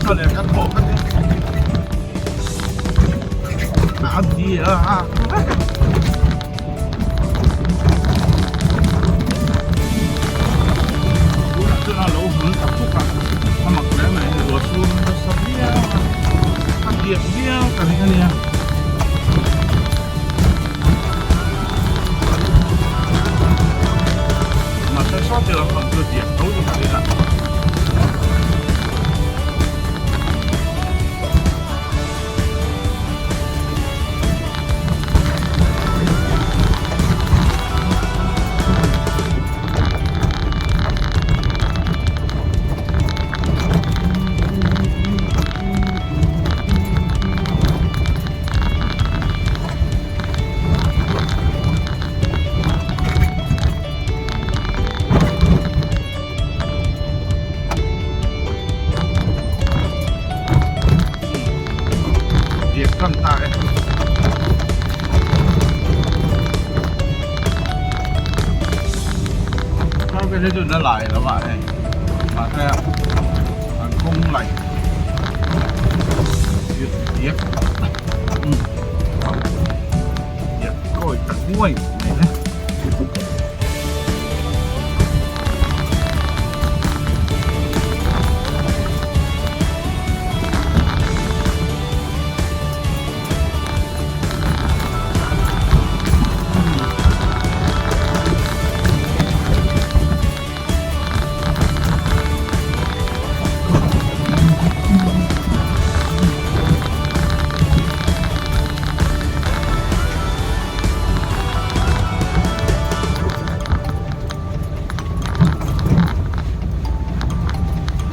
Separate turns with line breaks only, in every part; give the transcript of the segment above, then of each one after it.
mawle ka thawh ka ti a diak vek. Tunah chuan a lo hul ta puk a, a mak hle mai a ni ruah sur nasa viau a, a diak viau ta reng a nia. Mahse saw ti lam pang chu diak tho chu ka ring a. Diak tan ta e. Kar vel hi chu na lai lo a hei mahse an kawng laih diak diak diak kawi ta nguai mai le.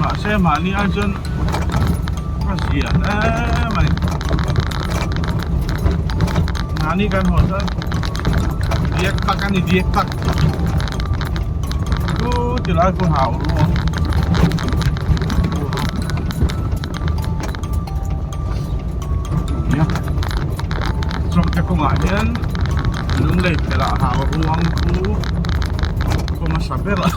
Mahse mahni ai chuan a zia hle mai mahni kan haw chuan diak tak a ni diak tak chu ti lai pawh hau ruang Chawngte kawngah hian lunglei phelh ah hau ruang chu kawng hmasa ber a.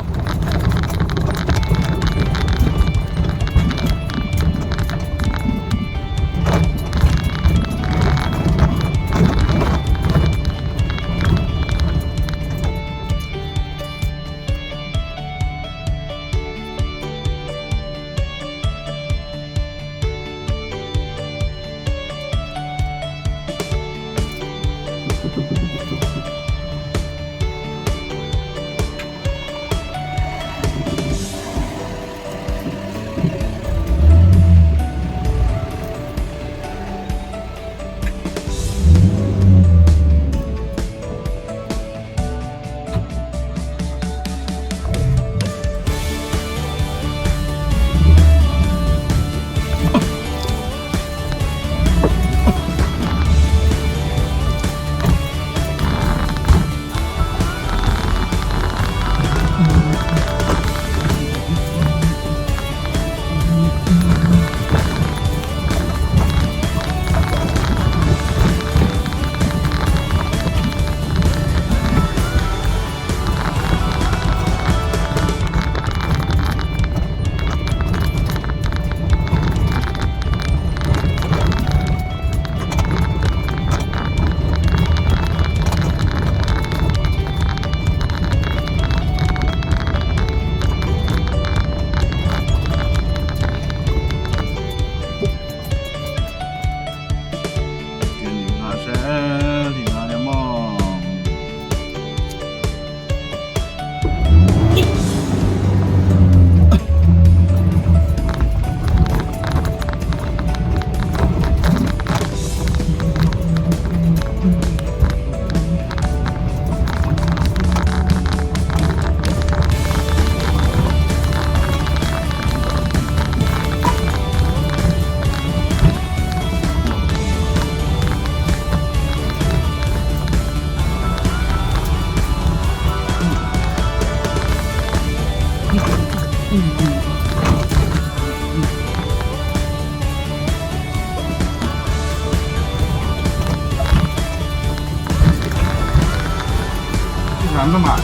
Zan lamah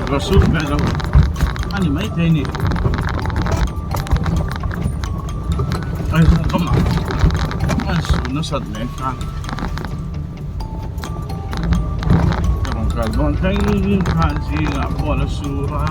rasul vel lo a ni maithei a ni. Aizawl lamah an su nasat nen khan ka rawn kal dawn thleng khan zingah pawh a la sur a.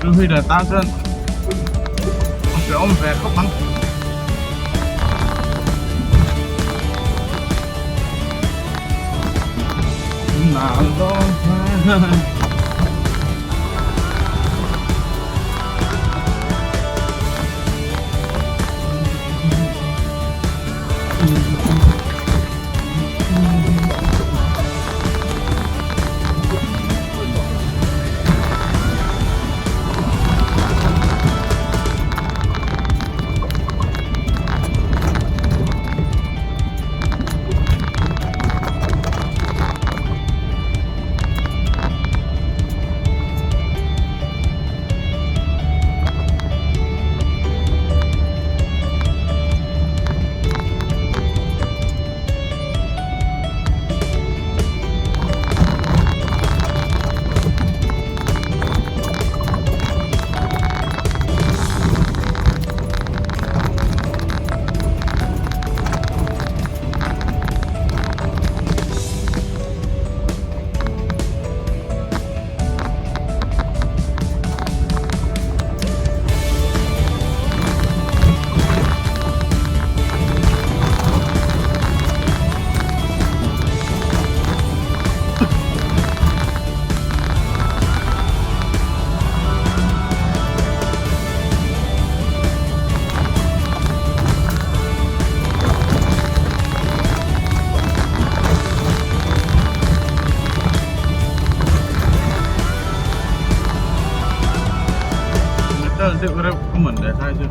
Two wheeler tan chuan a hrehawm ve khawp ang. Metal deuh reuh a man leh hlai chu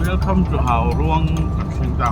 Welcome to Hauruang kan thleng ta.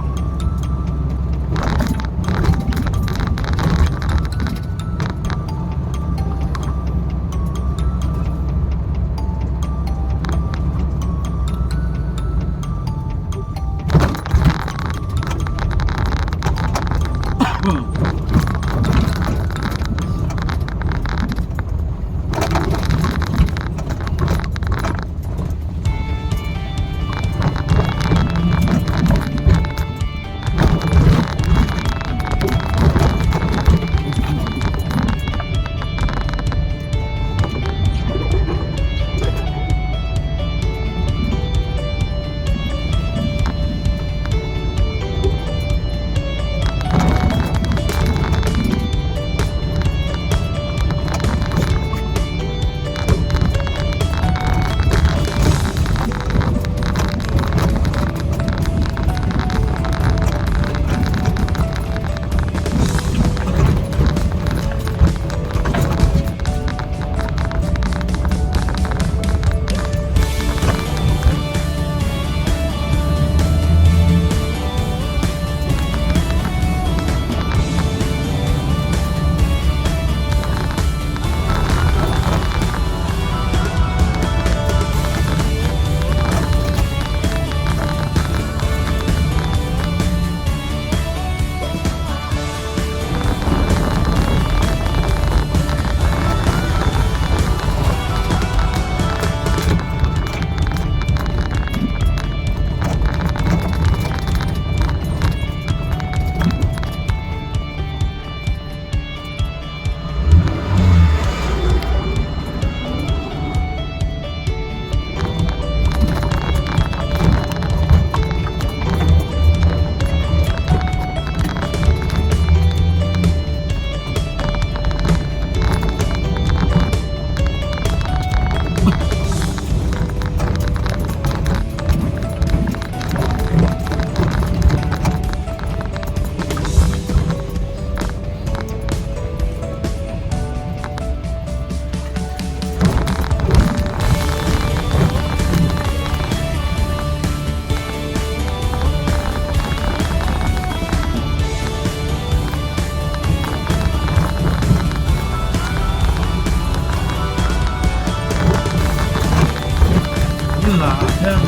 Tunah hian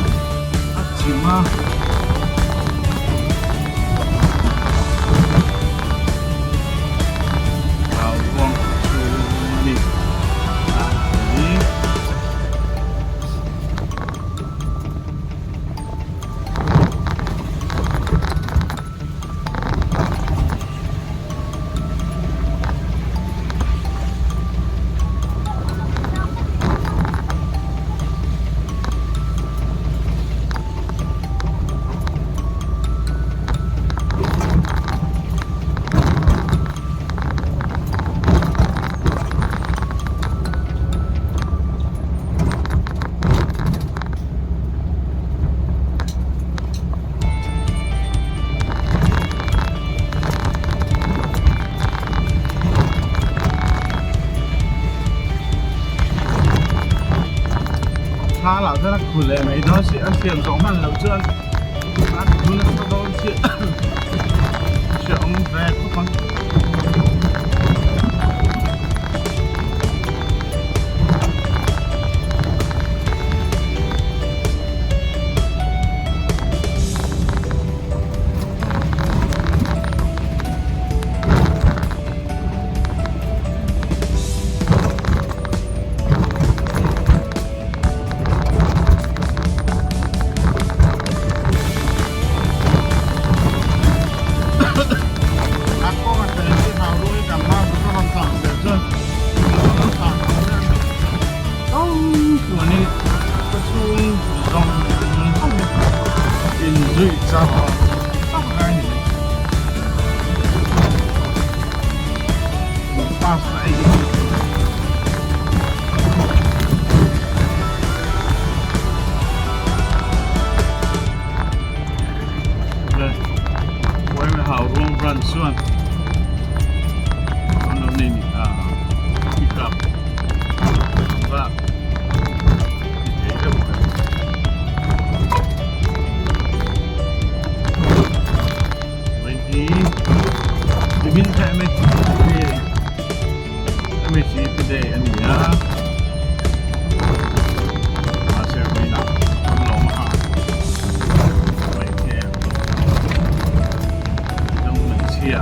a chim a. Hauruang chhung a ni a hi. Thla lah chuan a khu leh mai dawn si a siam zawh hman loh chuan a khu nasa dawn si hreawm ve khawp ang. A kawng a tel hi hau ruai kan hma chu ka rawn tlang zel chuan ka tlang zel a ni. Chuanin ka chhung zawng zawng hi inzui char char a ni mai. Bus a ei hi. Hau ruang branch chuan an lo nei ni ta pick up bak ti thei deuh mai. Vawiin hi nimin kha MHC Day a ni a mahse vawiinah an lawm a vawiin hi Mizo hmeichhia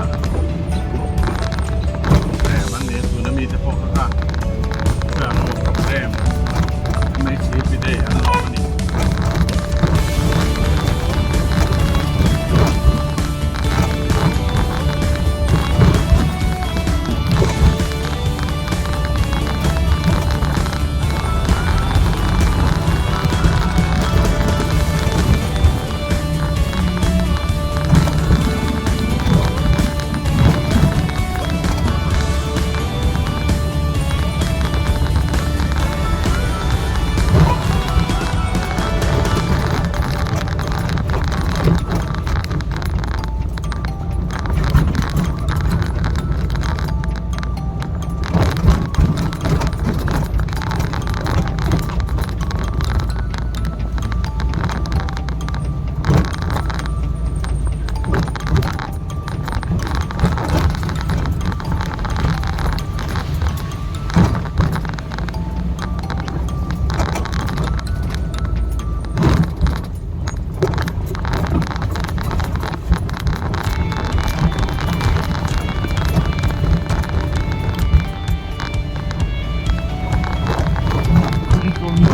em an ni a tuna mite pawh kha kha chuan an programme MHC Day an lawm a ni.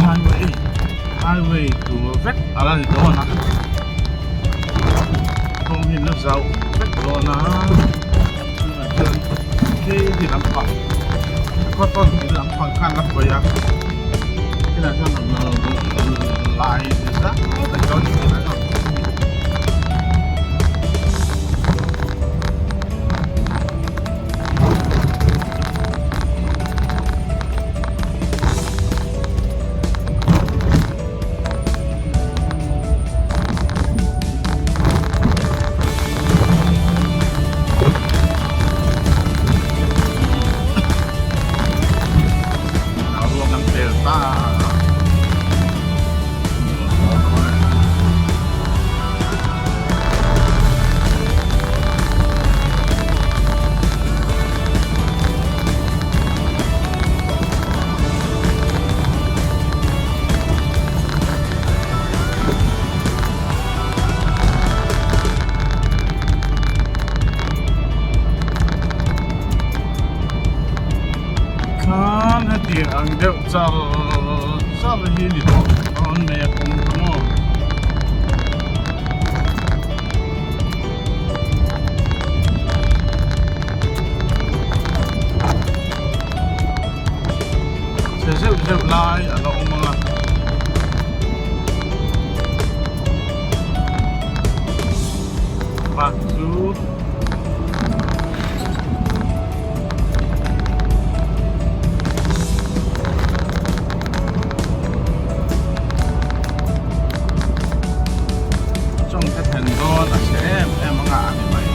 Highway highway tur vek a la ni dawn a kawng hi la zauh vek dawn a tunah chuan phei hi lampang kawtawn ding lampang khan la hawi a helai chuan lai zau tak dawn ni tih a. Ruang kan pel ta. Chuan hetiang ang deuh char char hi ni tawh dawn mai a kawng chu maw. Chhe zeuh zeuh lai a la awm ang a. Bak chu. Chawng te thlen dawn a chhe em em anga a ni mai.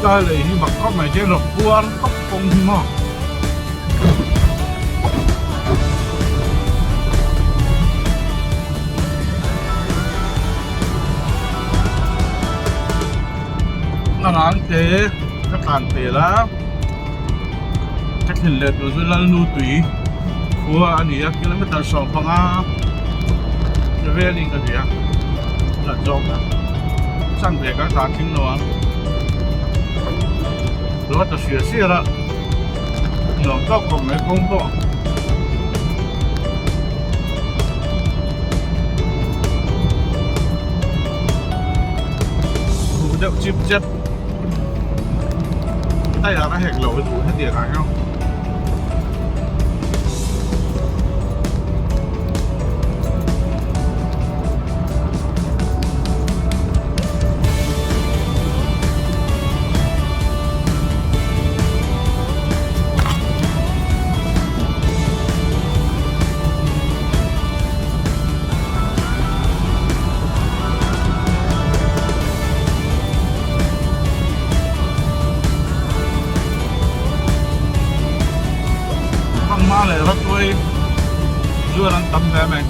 Tlai lei hi mak khawp mai te rawk puar tawp kawng hi maw. A rang te ka tlan pel a ka thlen leh tur chu Lalnu tui khua a ni a kilometer 15 velin ka hria hlat zawk a chanve kan tlan tling lo ang lo a ta hria hria a nuam tawk khawp mai kawng pawh. Huh deuh chip chep tyre a hek lo duh hetiang ah hian. Hma leh Rawtuai zuar an tam hle mai.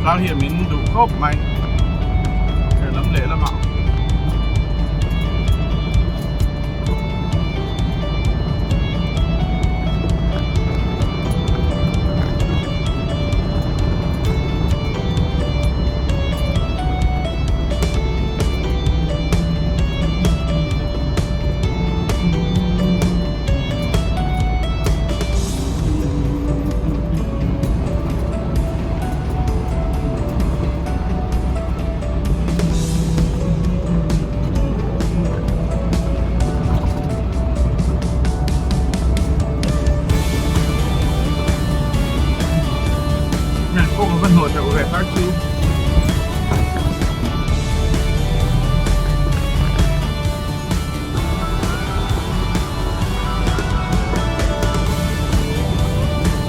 Sawrkar hian min duh khawp mai he lam leh lamah.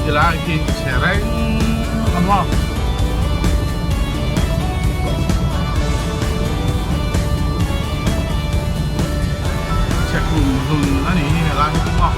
Tilai khi chhe reng a maw. Chhe hlun hlun a nih hi helai hi chu maw.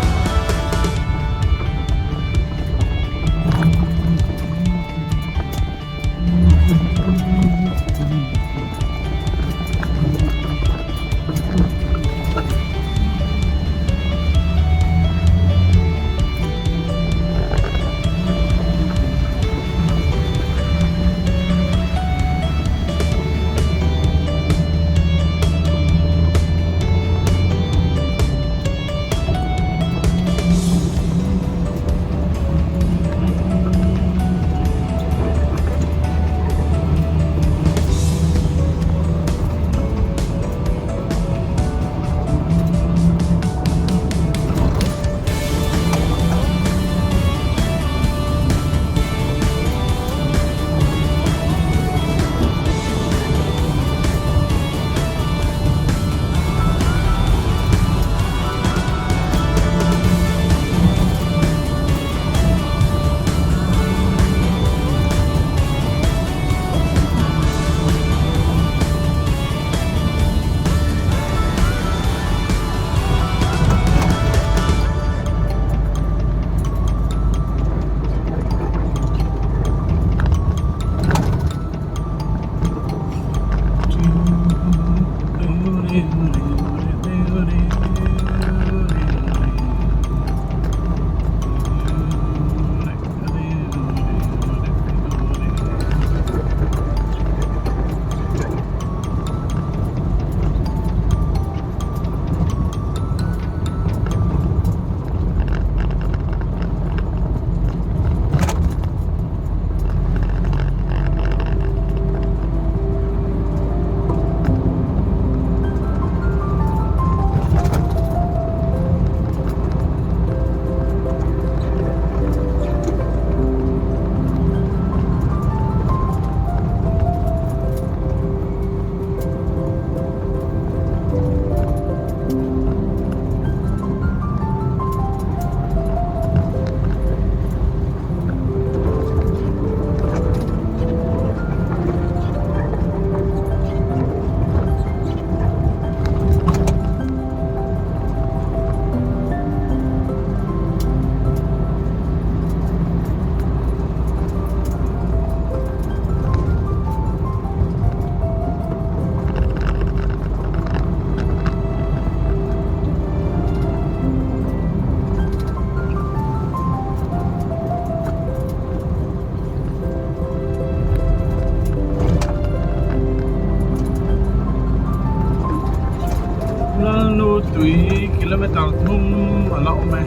Lalnu tui kilometer thum a la awm e.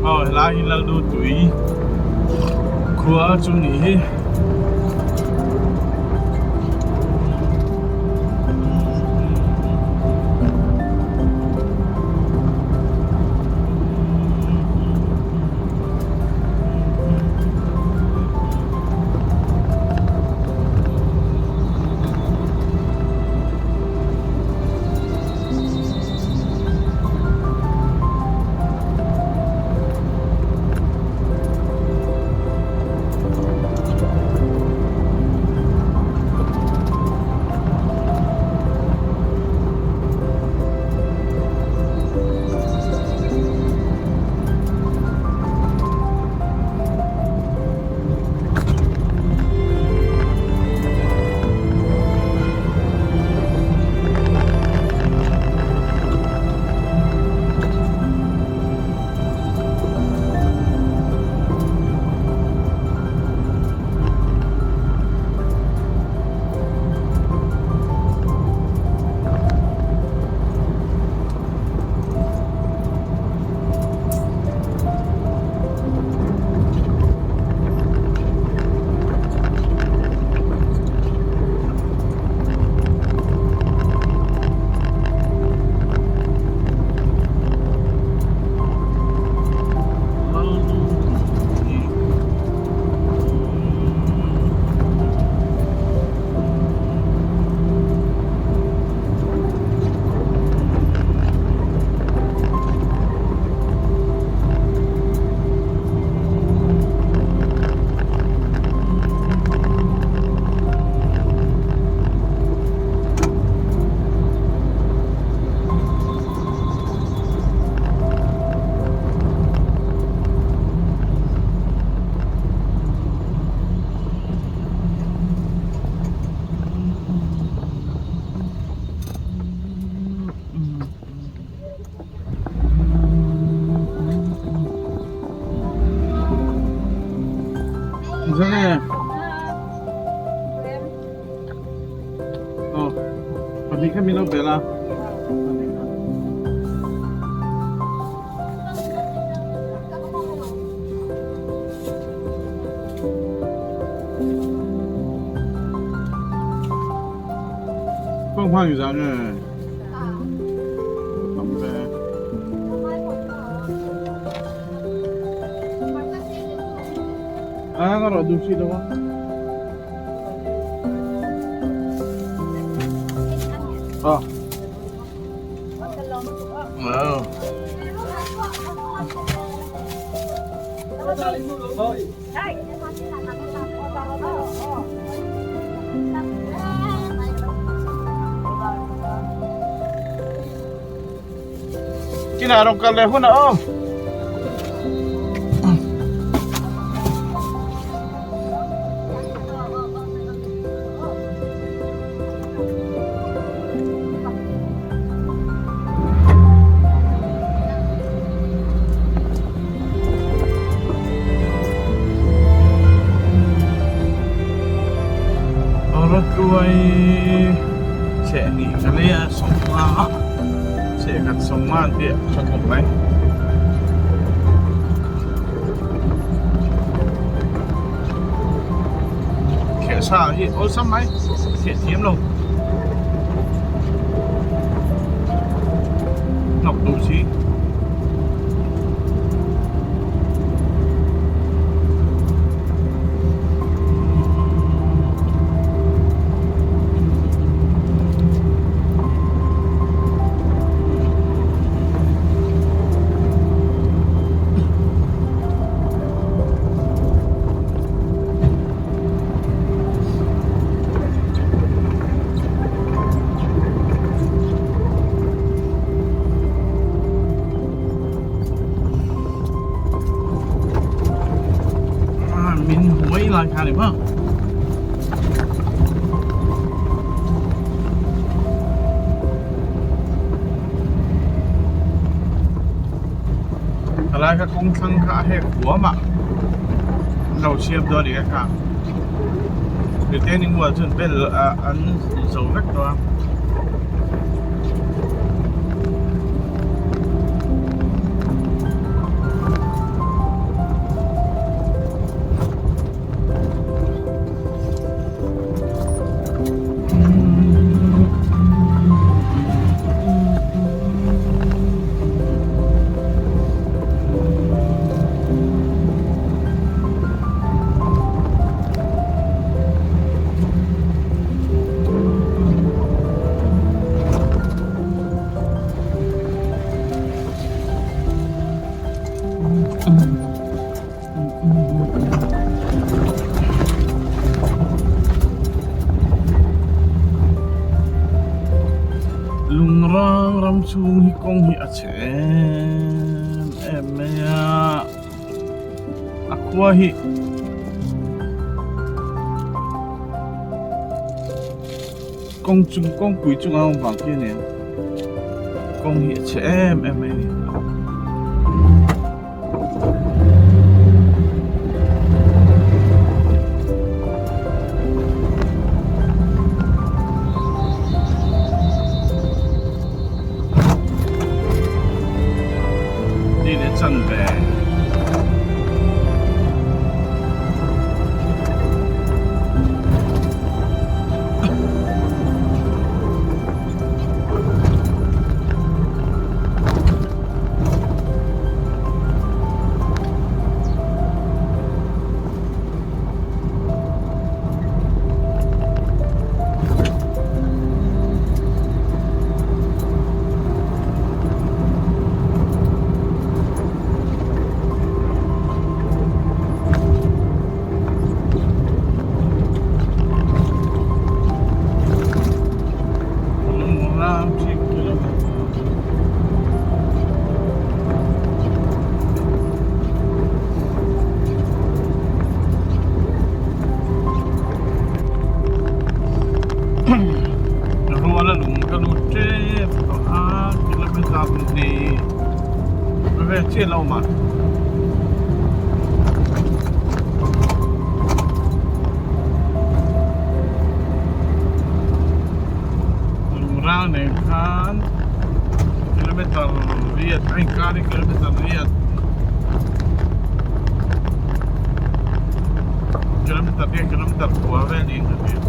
Aw helai hi Laldu tui khua chu nih hi. Kinah rawn kal leh hunah aw. Rawtuai cheh nih ka lei a sawmnga a cheh khat sawmnga an tih a tha khawp mai. Kheh sa hi awlsam mai kheh thiam lo hnawk duh si. Min huai lai kha ni maw. Helai kha kawng thlang kha a hek huam a lo siam dawn a ni kha retaining wall chuan bel an zo vek tawh a. Ram chhung hi kawng hi a chhe em em mai a a khua hi kawng chung kawngpui chunga awm vang khi a ni ang kawng hi a chhe em em mai a ni. Ni leh chanve. Ruala lung ka lut tep tawh a kilometer hnih vel chiah lo mah. Lungral nen khan kilometer riat a inkar hi kilometer riat kilometer riat kilometer kua vel niin ka hria.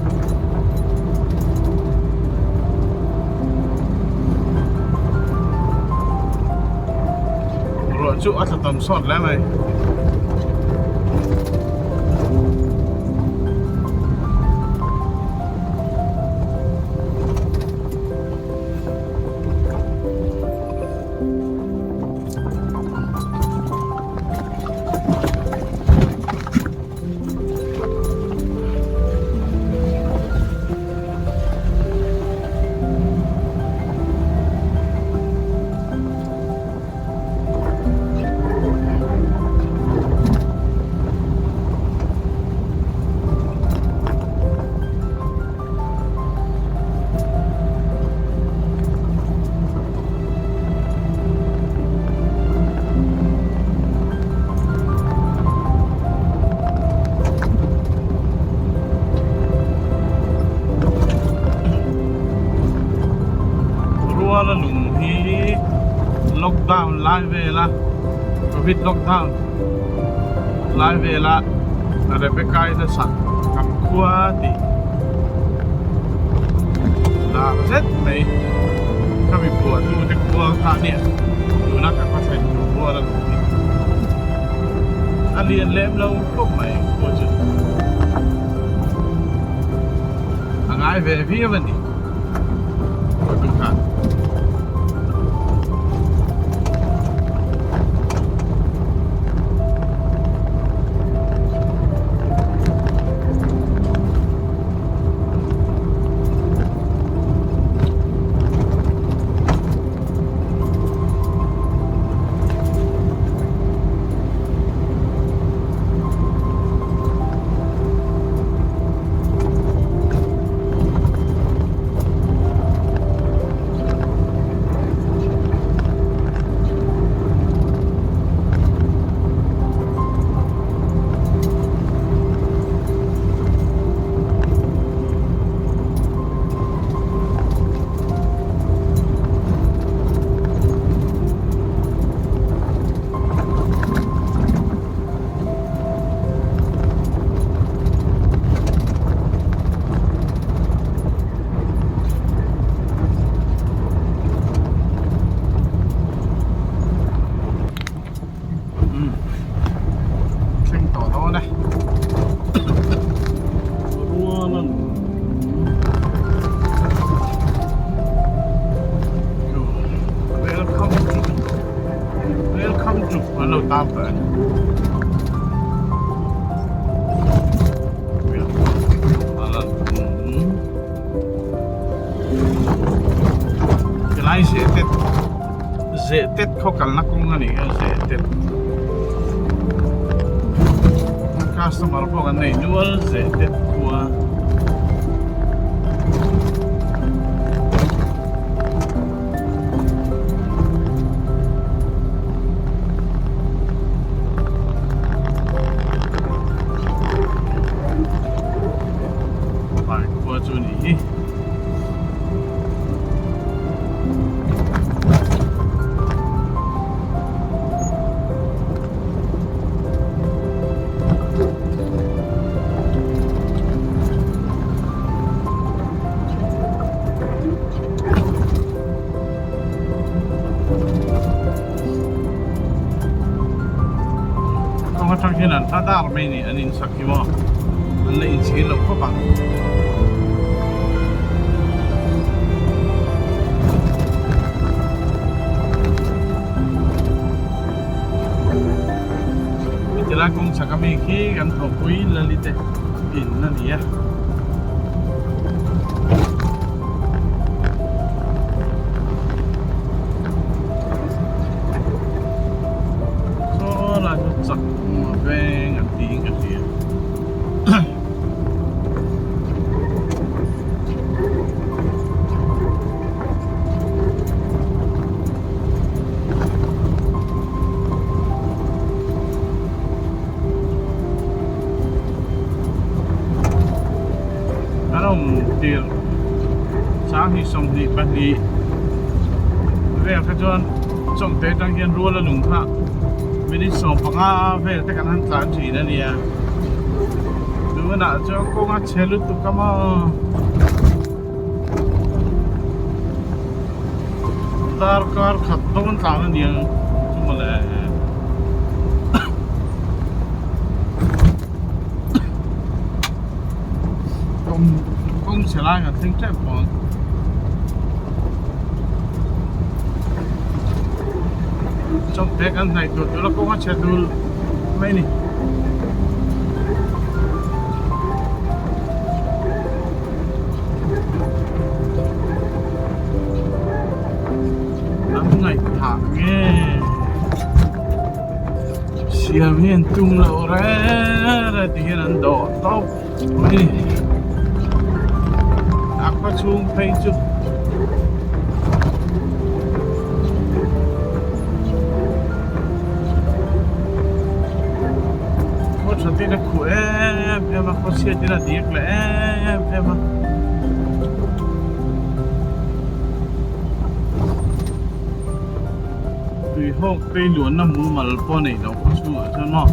Ruah chu a tla tam sawt hle mai. Ruala lung hi lockdown lai vela covid lockdown lai vela Rebecca i te sak kan khua tih lar zet mai ka mi phuah tu te khua kha nia tuna ka khaw thlen tur rual a lung hi a lian lem lo khawp mai khua chu a ngai ve viau a ni khaw chu khan. Thleng tawh dawn e rual a welcome to welcome to an lo tan tawh e helai se te. khaw kalna kawng a nih kha Zehtet customer pawh kan nei nual Zehtet khua. Khua chu ni hi. Kawng atang hian an hla dar mai ni an insak hi maw an la inchhir lo khawp ang. Tilai kawng chhak ami khi kan thawhpui Lalite in a ni a. Saw lai chu chak veng an tiin ka hria. Kan awm tirh sanghnih 22 vel kha chuan chawngte atang hian rual a lung kha minute 15 vel te kan han tlan thin a nia tunah chuan kawng a chhe lutuk a maw. Darkar khat dawn tlan a niang chu mawle. Kawng kawng chhe lai kan thleng tep tawh ang. Chawngte kan hnaih tur tur a kawng a chhe dul mai a ni. An ngaihthah nge siam hi an tum loh reng reng ti hian an dawh tawp mai a ni a khaw chhung phei chu. Khaw tha te in a khuh em em a khaw chhiat in a dik leh em em a. Tui hawk phei luanna mumal pawh a neih loh khaw chhungah chuan maw.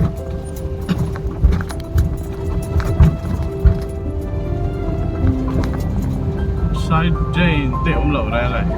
Side drain te awm loh reng reng.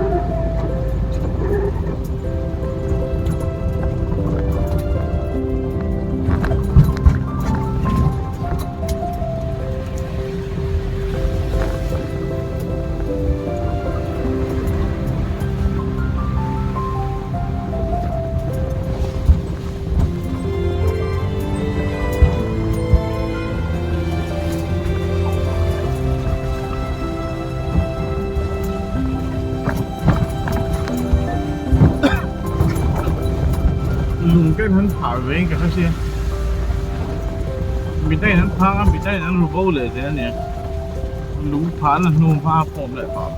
Lung ten han phah ve in ka hre sia midangin an phang a midangin an ru bo leh zel a nia lung phah na hnu hma a pawm leh pah.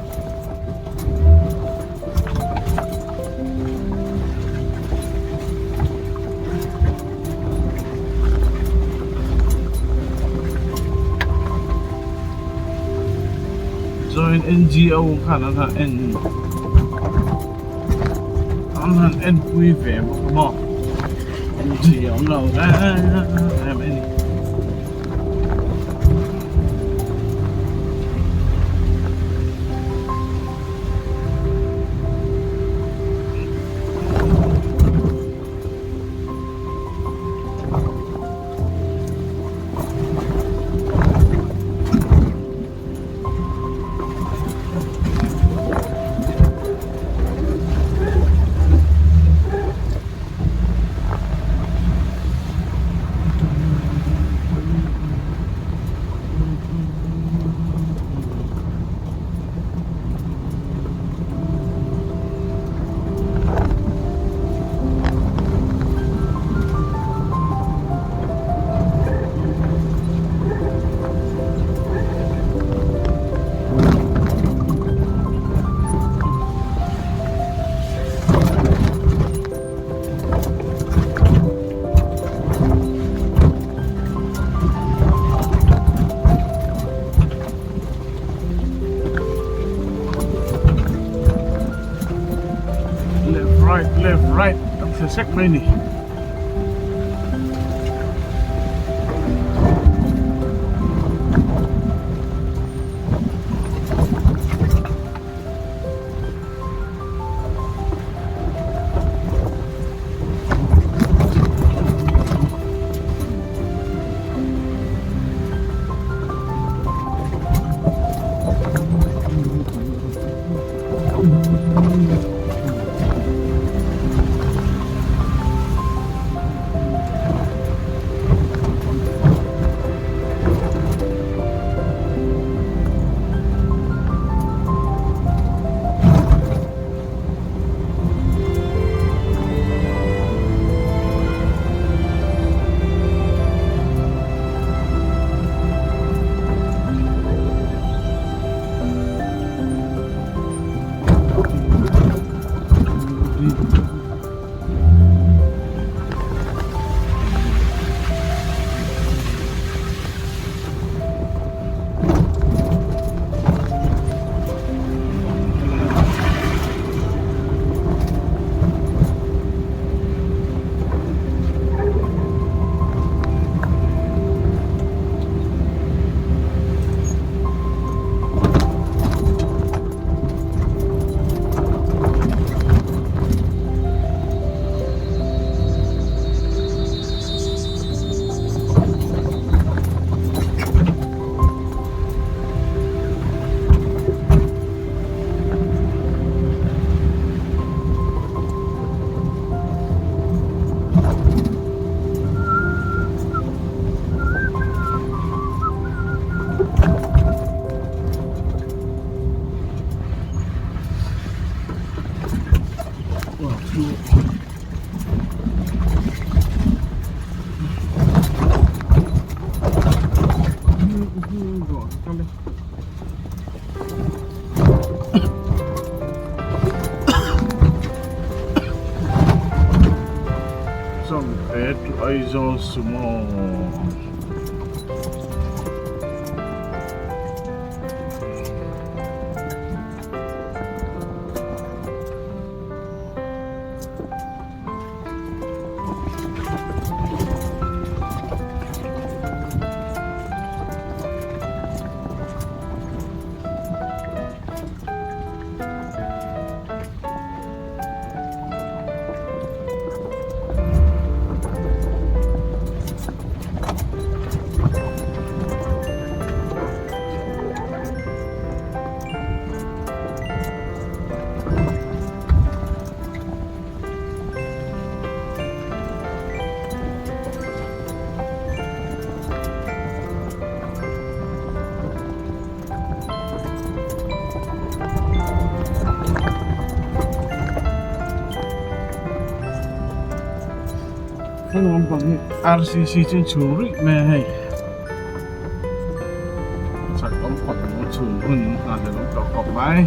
Join NGO khan an han en an han en pui ve bawk a maw NGO awm lo reng reng mai a ni. Right an thli sek mai a ni. Zomte to Aizawl Sumo. RCC chu chhung rih mai a hei chak awm khawp ang chhun hun nghah hlelh awm tawh khawp mai.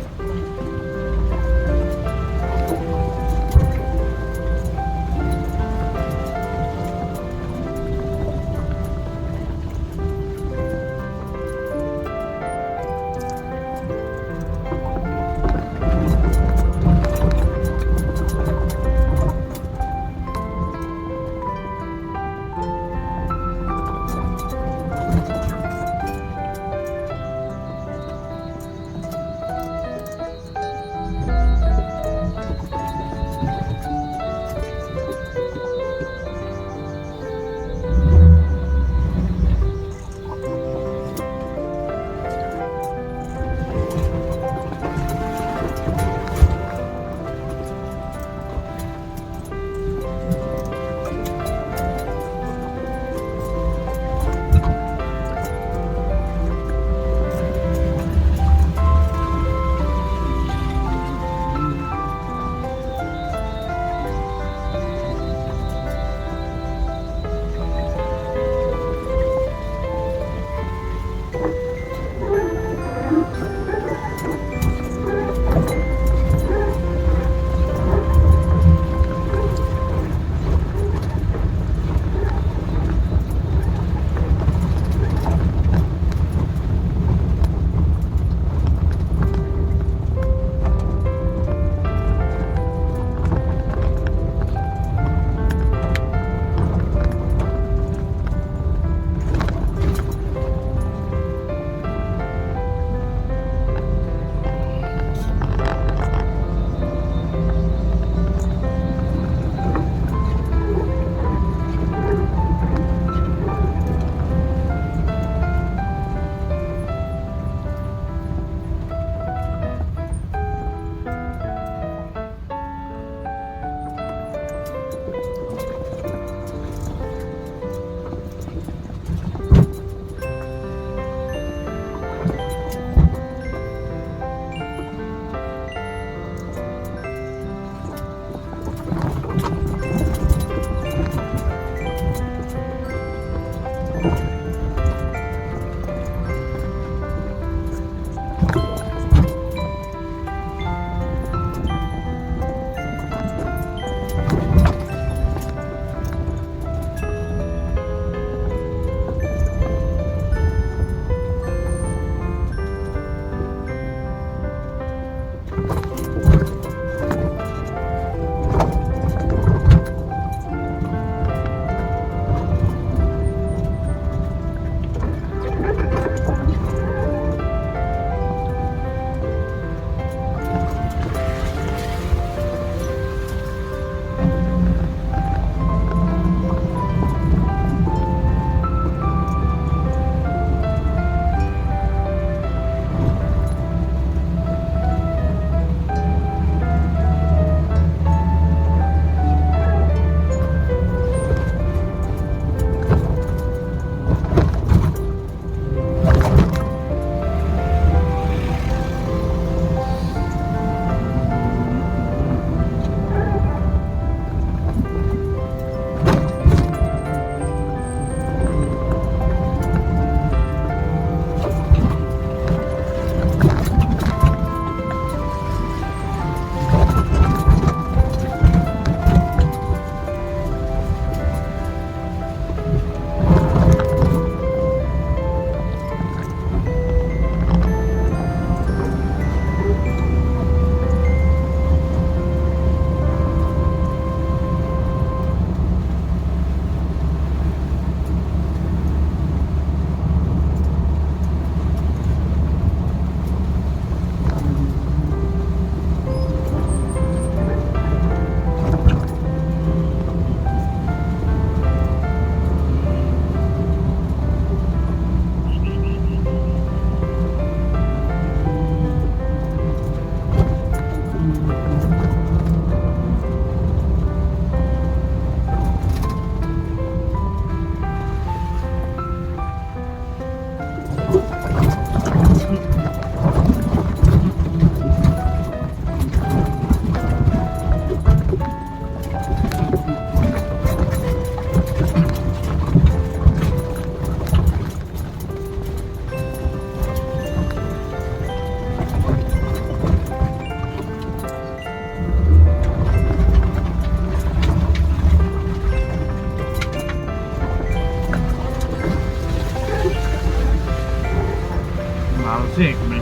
chek mai.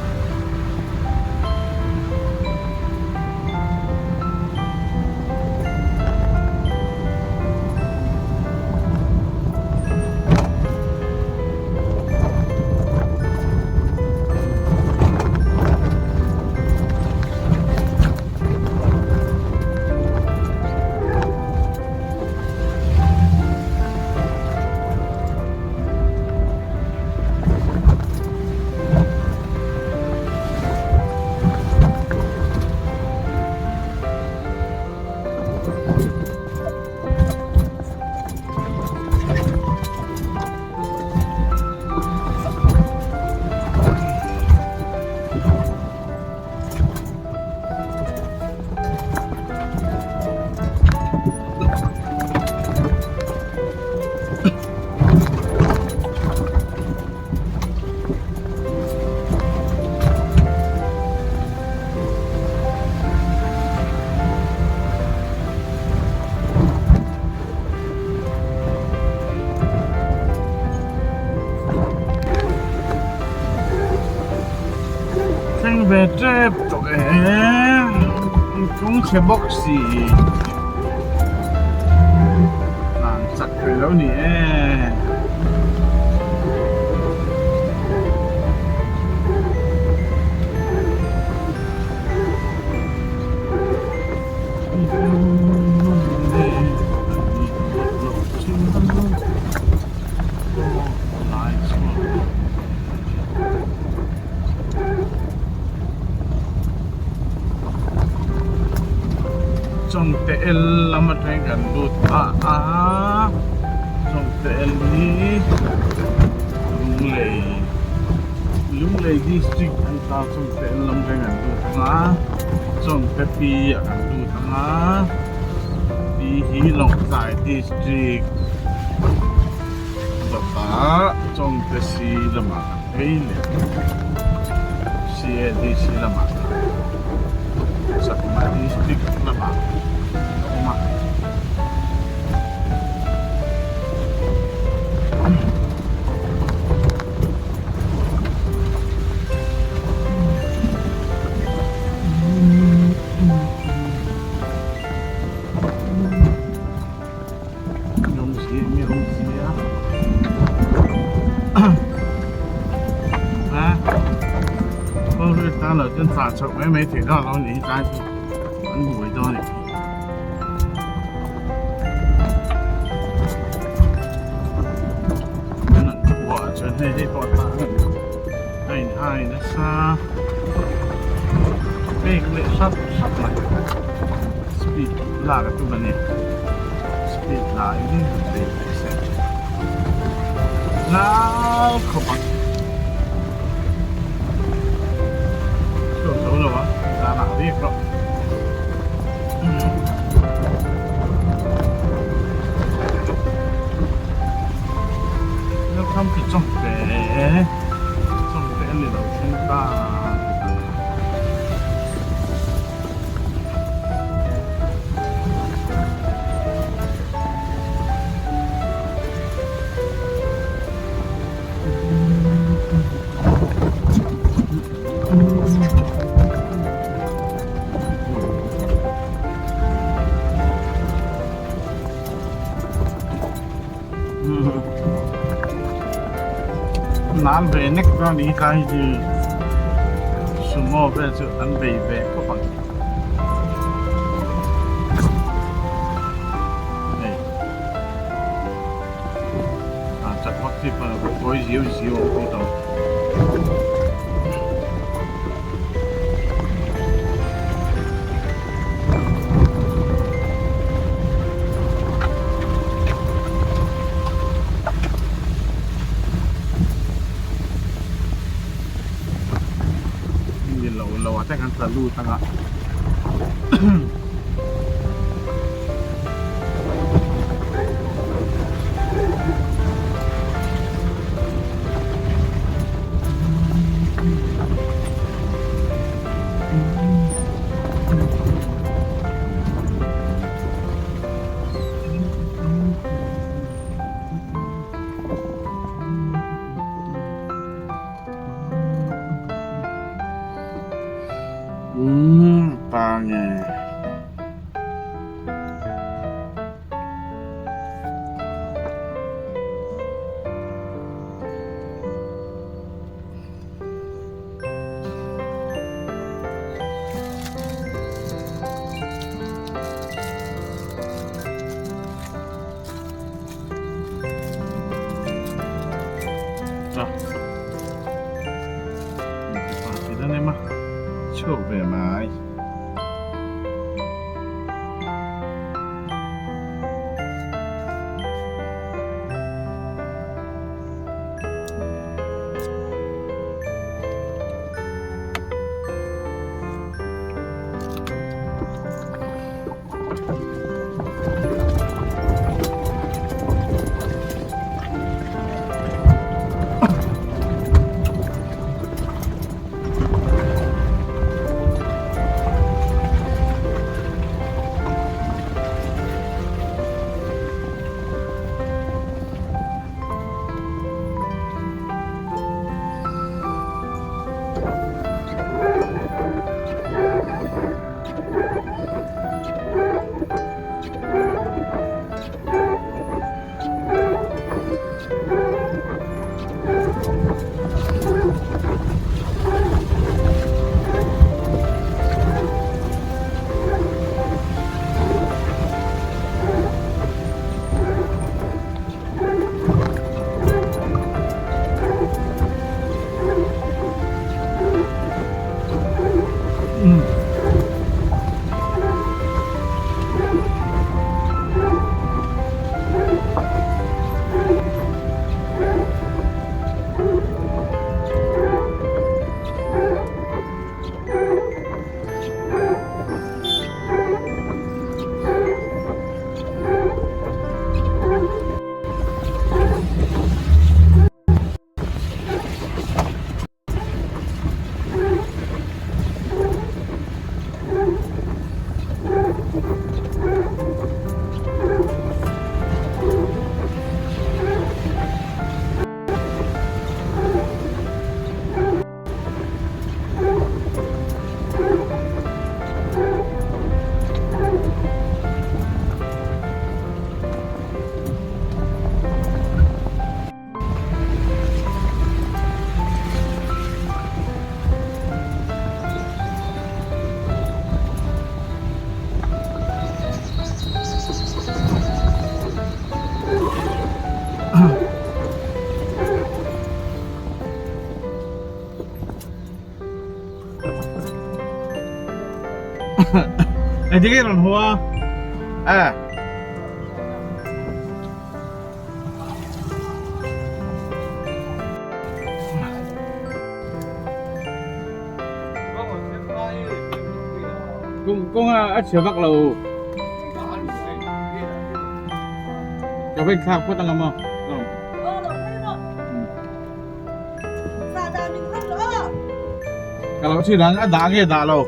Thleng ve tep tawh e kawng chhe bawk si tlan chak thei lo ni e. Chawngte el lam atangin kan lut a a Chawngte el hi Lunglei Lunglei district an ta Chawngte el lam atangin kan lut ang a Chawngte pi ah kan lut ang a pi hi Lawngtlai district. Dawtah Chawngte si lamah kan phei leh CADC lamah Chakma district lamah a awm a. Chuan tlan chhoh mai mai theih dawn lo a nih hi tlai chu an buai dawn a nih hi an khuaah chuan hei hei pawh a tan a inhai nasa pek leh hrap hrap mai speed lak a tum a ni speed la in bei teh se nal khawp ang chhuak zo lo a zanah riak rawh. Welcome to Chawngte Chawngte a ni lo thleng ta. Nan ve nek dawn ni tlai hi sumo vel chu an bei ve khawp ang hei a chak vak chi pawh kawi ziau ziau a awm tawh. Ni lo lo ah te kan tla lut ang a. a ti em a chhuak ve mai. Engtin nge rawn haw a? A. Kawng kawng a a chhe vak lo. Ka va inthlak phawt ang a maw? Ka lo thi dang a dah nge dah lo.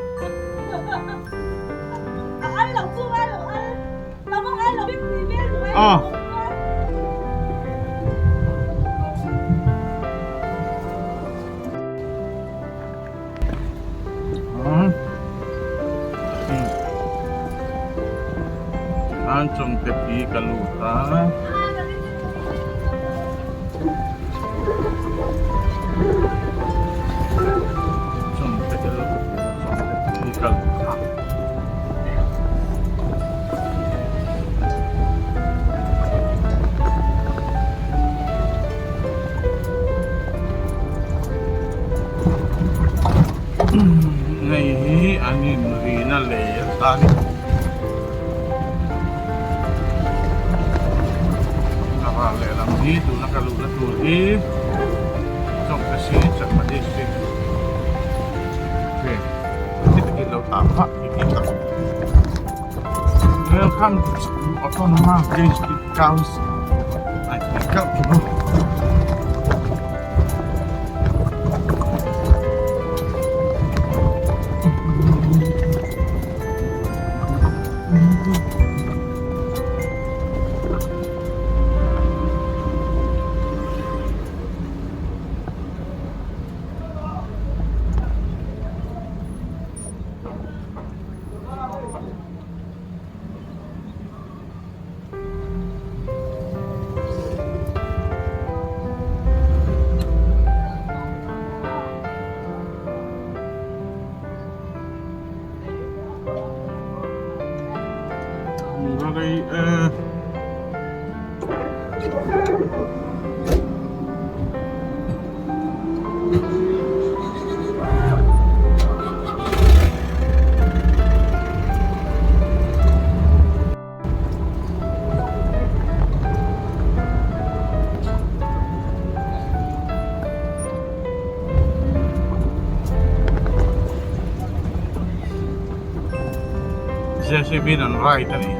Ah. An chung te pi ka lut a. Chung te ka lut a chung te pi ka lut a. Hei hi an inrina lei atan a ral lehlam hi tuna ka luhna tur hi Chawngtasi Chakma District lo tah vak Welcome to Autonomous District Council. I think up to J C B in an ride a nih hi.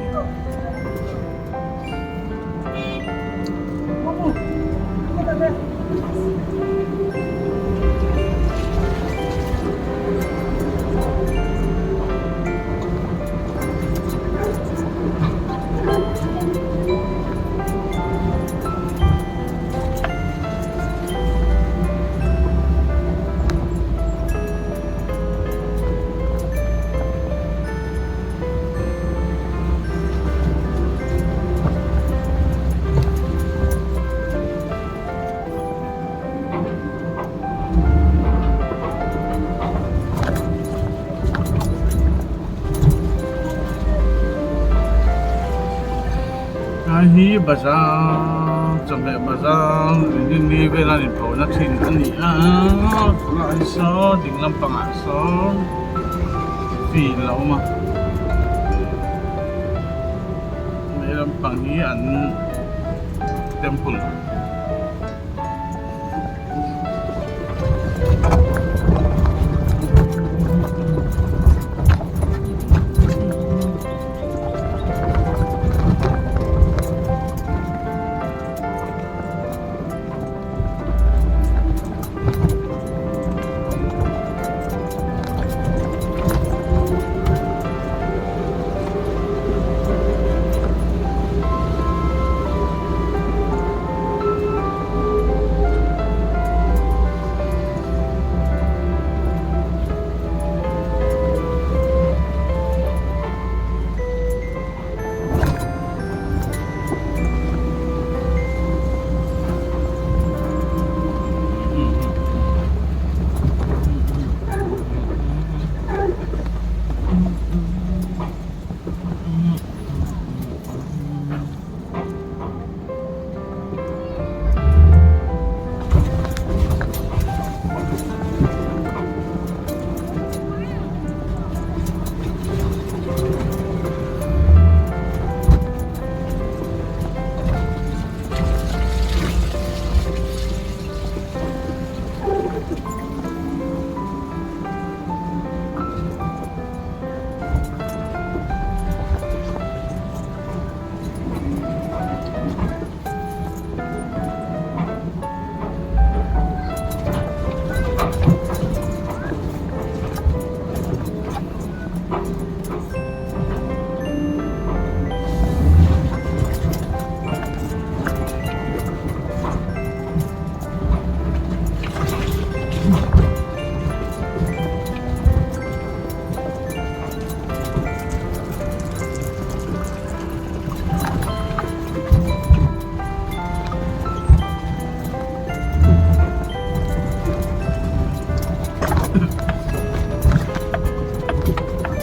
Lai hi bazar chawhmeh bazar ni vela an inphohna thin a ni a tunah hi sawn ding lampangah sawn field a awm a he lampang hi an temple.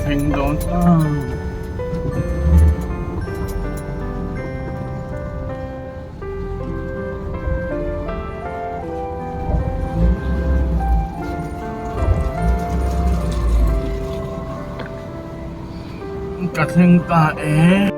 Thleng dawn ta. Ka thleng ta e.